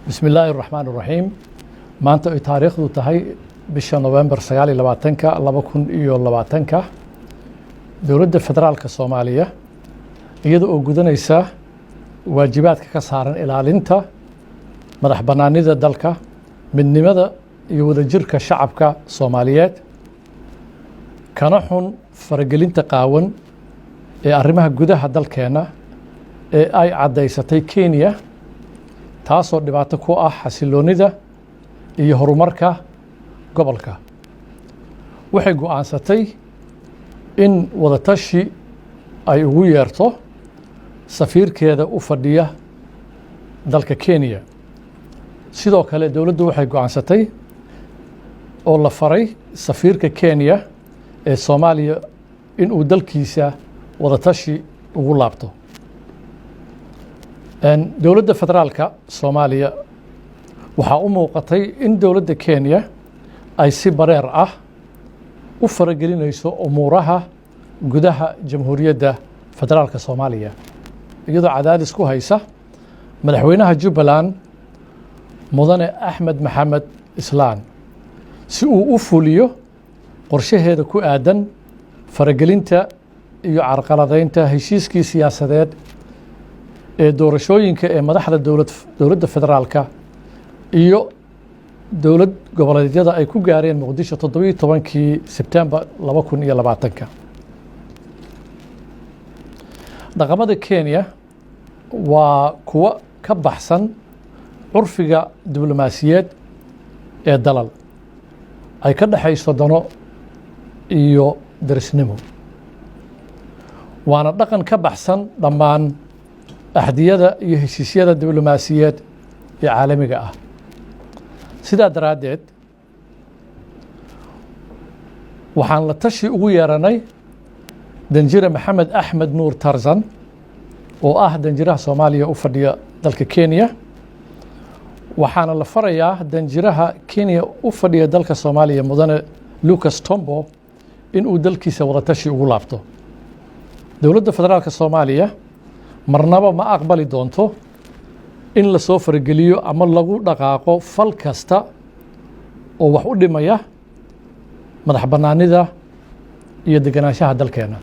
Bismi illaahi raxmaan raxiim. Maanta ay taariikhdu tahay bisha November 29-ka 2020-ka, Dowladda Federaalka Soomaaliya, iyada oo gudanaysa waajibaadka ka saaran ilaalinta madax bannaanida dalka, midnimada iyo wadajirka shacabka Soomaaliyeed, kana xun faragelinta qaawan ee arrimaha gudaha dalkeenna ee ay caddaysatay Kenya, taasoo dhibaato ku ah xasiloonida iyo horumarka gobolka, waxay go'aansatay in wadatashi ay ugu yeerto safiirkeeda u fadhiya dalka Kenya. Sidoo kale, dowladdu waxay go'aansatay oo la faray safiirka Kenya ee Soomaaliya in uu dalkiisa wadatashi ugu laabto. Dowladda Federaalka Soomaaliya waxaa u muuqatay in dowladda Kenya ay si bareer ah u faragelinayso umuuraha gudaha Jamhuuriyadda Federaalka Soomaaliya, iyadoo cadaadis ku haysa madaxweynaha Jubbaland, Mudane Axmed Maxamed Islaan, si uu u fuliyo qorshaheeda ku aadan faragelinta iyo carqaladeynta heshiiskii siyaasadeed ee doorashooyinka ee madaxda dowladda federaalka iyo dowlad goboleedyada ay ku gaareen Muqdisho 17-kii Sebtembar 2020-ka. Dhaqamada Kenya waa kuwo ka baxsan curfiga diblomaasiyeed ee dalal ay ka dhexayso dano iyo derisnimo, waana dhaqan ka baxsan dhammaan axdiyada iyo heshiisyada diblomaasiyeed ee caalamiga ah. Sidaa daraaddeed, waxaan la tashi ugu yeeranay Danjire Maxamed Axmed Nuur Tarzan, oo ah danjiraha Soomaaliya u fadhiya dalka Kenya, waxaana la farayaa danjiraha Kenya u fadhiya dalka Soomaaliya, Mudane Lucas Tombo, in uu dalkiisa wadatashi ugu laabto. Dowladda Federaalka Soomaaliya marnaba ma aqbali doonto in lasoo farageliyo ama lagu dhaqaaqo fal kasta oo wax u dhimaya madax bannaanida iyo deganaanshaha dalkeena.